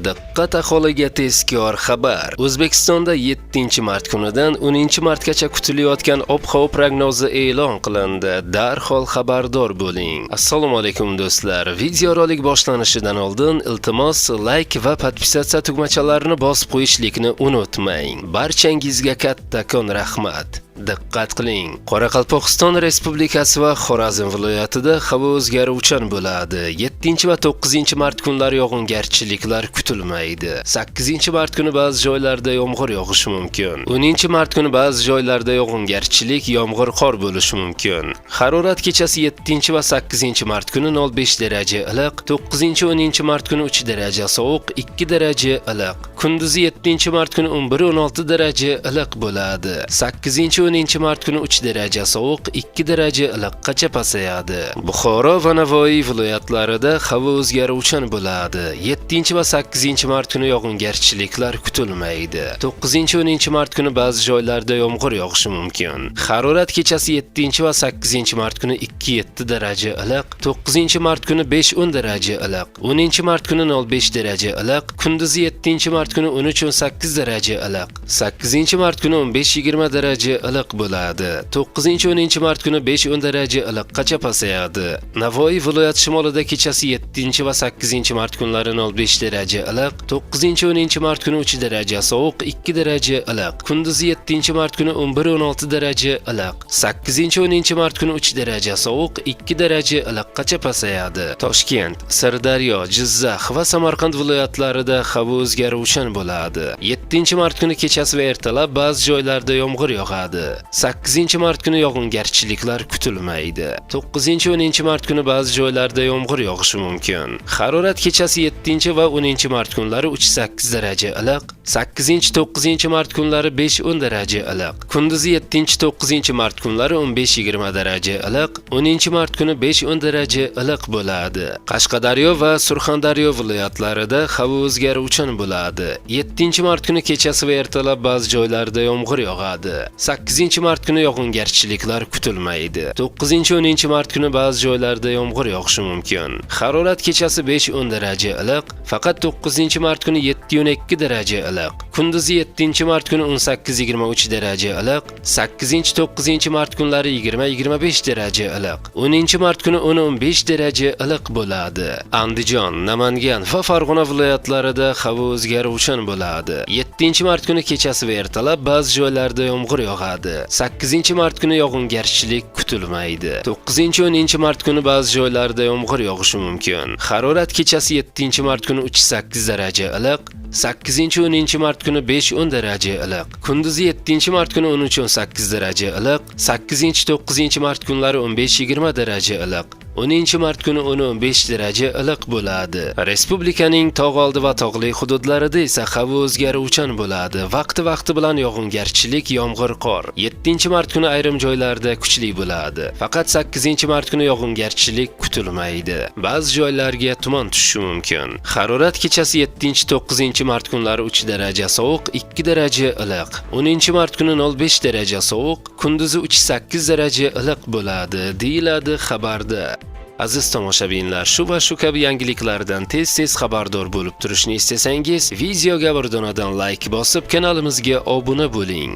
Diqqat, aholiga tezkor xabar. O'zbekistonda 7-mart kunidan 10-martgacha kutilayotgan ob-havo prognozi e'lon qilindi. Darhol xabardor bo'ling. Assalomu alaykum, do'stlar. Videorolik boshlanishidan oldin, iltimos, like va подписаться tugmachalarini bosib qo'yishlikni unutmang. Barchangizga kattakon rahmat. Diqqat qiling. Qoraqalpog'iston Respublikasi va Xorazm viloyatida havo o'zgaruvchan bo'ladi. 7 va 9-mart kunlari yog'ingarchiliklar kutilmaydi. 8-mart kuni ba'zi joylarda yomg'ir yog'ishi mumkin. 10-mart kuni ba'zi joylarda yog'ingarchilik, yomg'ir, qor bo'lishi mumkin. Harorat kechasi 7 va 8-mart kuni 0,5 daraja iliq, 9-10-mart kuni 3 daraja sovuq, 2 daraja iliq. Kunduzi 7-mart kuni 11-16 daraja iliq bo'ladi. 8-10-mart kuni 3 daraja sovuq, 2 daraja iliqqacha pasayadi. Buxoro va Navoiy viloyatlarida havo o'zgaruvchan bo'ladi. 7 va 8-mart kuni yog'ingarchiliklar kutilmaydi. 9-10-mart kuni ba'zi joylarda yomg'ir yog'ishi mumkin. Harorat kechasi 7 va 8-mart kuni 2-7 daraja iliq, 9-mart kuni 5-10 daraja iliq, 10-mart kuni 0,5 daraja iliq, kunduzi 7-mart kuni 13-18 daraja iliq, 8-mart kuni 15-20 daraja iliq bo'ladi. 9-10-mart kuni 5-10 daraja iliqqacha pasayadi. Navoiy viloyati shimolida kechasi 7 va 8-mart kunlari 0,5 daraja iliq, 9-10-mart kuni 3 daraja sovuq, 2 daraja iliq. Kunduzi 7-mart kuni 11-16 daraja iliq. 8-10-mart kuni 3 daraja sovuq, 2 daraja iliqqacha pasayadi. Toshkent, Sirdaryo, Jizzax va Samarqand viloyatlarida havo o'zgaruvchan bo'ladi. 7-mart kuni kechasi va ertalab ba'zi joylarda yomg'ir yog'adi. 8-mart kuni yog'ingarchiliklar kutilmaydi. 9-10-mart kuni ba'zi joylarda yomg'ir yog'ishi mumkin. Harorat kechasi 7 va 10-mart kunlari 3-8 daraja iliq, 8-9-mart kunlari 5-10 daraja iliq. Kunduzi 7-9-mart kunlari 15-20 daraja iliq, 10-mart kuni 5-10 daraja iliq bo'ladi. Qashqadaryo va Surxondaryo viloyatlarida havo o'zgaruvchan bo'ladi. 7-mart kuni kechasi va ertalab ba'zi joylarda yomg'ir yog'adi. 8-mart kuni yog'ingarchiliklar kutilmaydi. 9-10-mart kuni ba'zi joylarda yomg'ir yog'ishi mumkin. Harorat kechasi 5-10 daraja iliq, faqat 9-mart kuni 7-12 daraja iliq. Kunduzi 7-mart kuni 18-23 daraja iliq, 8-9-mart kunlari 20-25 daraja iliq. 10-mart kuni 10-15 daraja iliq bo'ladi. Andijon, Namangan va Farg'ona viloyatlarida havo o'zgaruvchan bo'ladi. 7-mart kuni kechasi va ertalab ba'zi joylarda yomg'ir yog'adi. 8-mart kuni yog'ingarchilik kutilmaydi. 9-10-mart kuni ba'zi joylarda yomg'ir yog'ishi mumkin. Harorat kechasi 7-mart kuni 3-8 daraja iliq, 8-10-mart kuni 5-10 daraja iliq. Kunduzi 7-mart kuni 13-18 daraja iliq, 8-9-mart kunlari 15-20 daraja iliq. 10-mart kuni 10-15 daraja iliq bo'ladi. Respublikaning tog' oldi va tog'li hududlarida esa havo o'zgaruvchan bo'ladi. Vaqti-vaqti bilan yog'ingarchilik, yomg'ir, qor. 7-mart kuni ayrim joylarda kuchli bo'ladi. Faqat 8-mart kuni yog'ingarchilik kutilmaydi. Ba'zi joylarga tuman tushishi mumkin. Harorat kechasi 7-9-mart kunlari 3 daraja sovuq, 2 daraja iliq. 10-mart kuni 0,5 daraja sovuq, kunduzi 3-8 daraja iliq bo'ladi, deyiladi xabarda. Aziz tomoshabinlar, shu va shu kabi yangiliklardan tez-tez xabardor bo'lib turishni istasangiz, videoga bir donadan like bosib, kanalimizga obuna bo'ling.